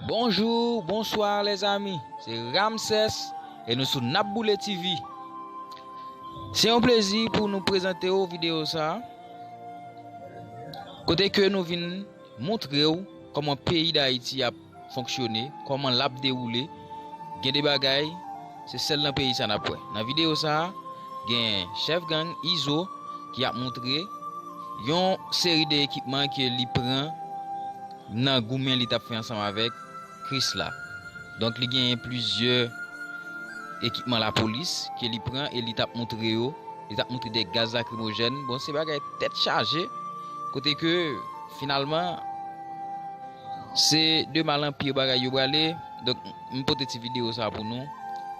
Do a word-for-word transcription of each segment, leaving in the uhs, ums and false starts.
Bonjou, bonswa lèzami, se Ramsès e nou sou N ap Boule T V. Se yon plezi pou nou prezante w videyo sa a, kote ke nou vin montre w kòman peyi Dayiti ap fonksyone, kòman l ap dewoule. Gen de bagay, se sèl nan peyi sa n ap wè. Nan videyo sa a, gen chèf gang Izo ki ap montre yon seri de ekipman ke li pran nan goumen li t ap fè ansanm avèk Krisla. Donk, li genyen plizyè ekipman lapolis ke li pran e li t ap montre yo. Li t ap montre de gaz lakrimojèn. Bon, se bagay tèt chaje, kote ke, finalman, se de mal an pi bagay yo prale. Donk, m pote ti videyo sa pou nou.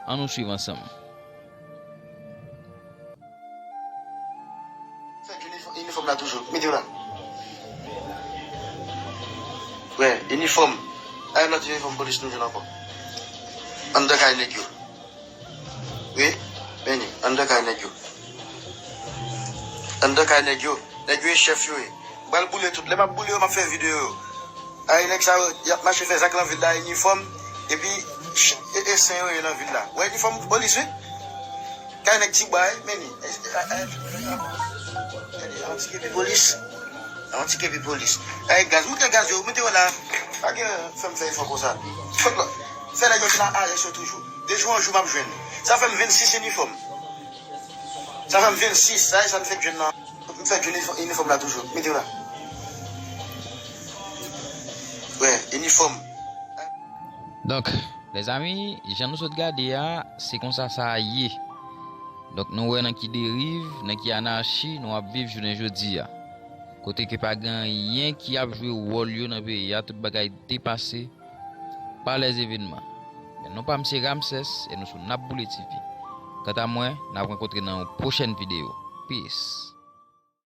An nou swiv ansanm. Fèk inifò-, inifòm la toujou. Mete w la. Wè, inifòm. A, yon lòt inifòm polis nou jwenn ankò. Anndan kay nèg yo. Wi, men li, anndan kay nèg yo. Anndan kay nèg yo. Nèg yo e chèf yo ye. M pral boule tout. Lè m ap boule yo, m ap fè videyo yo. Ay, nèg sa yo, y ap mache fè zak nan vil la, inifòm. Epi, ch-, e, e sen yo ye nan vil la. Wè, inifòm polis, wi. Kay nèg ti bwa, wi, men li. E, e, e, e, e, yon ti kepi polis. Yon ti kepi polis. Ay, gaz, moute gaz yo, moute yo la. Pa gen, fè m fè efò konsa. Fòk la. Fè nèg yo vin a arès yo toujou. De jou an jou, m ap jwenn. Sa fè m vennsis inifòm. Sa fè m vennsis, sa e sa m fèk jwenn nan. M fèk jwenn inifò-, inifòm la toujou. Mete w la. Wè, inifòm. Donk, lèzami, jan nou sot gade a, se konsa sa a ye. Donk, nou wè nan ki deriv, nan ki anachi nou ap viv jounen jodi a. Kote ke pa gen anyen ki ap jwe wòl yo nan peyi a, tout bagay depase pa lèzevenman. Men non pa m se Ramsès e nou sou N ap Boule T V. Kanta mwen, n ap rankontre nan yon pwochèn videyo. Peace.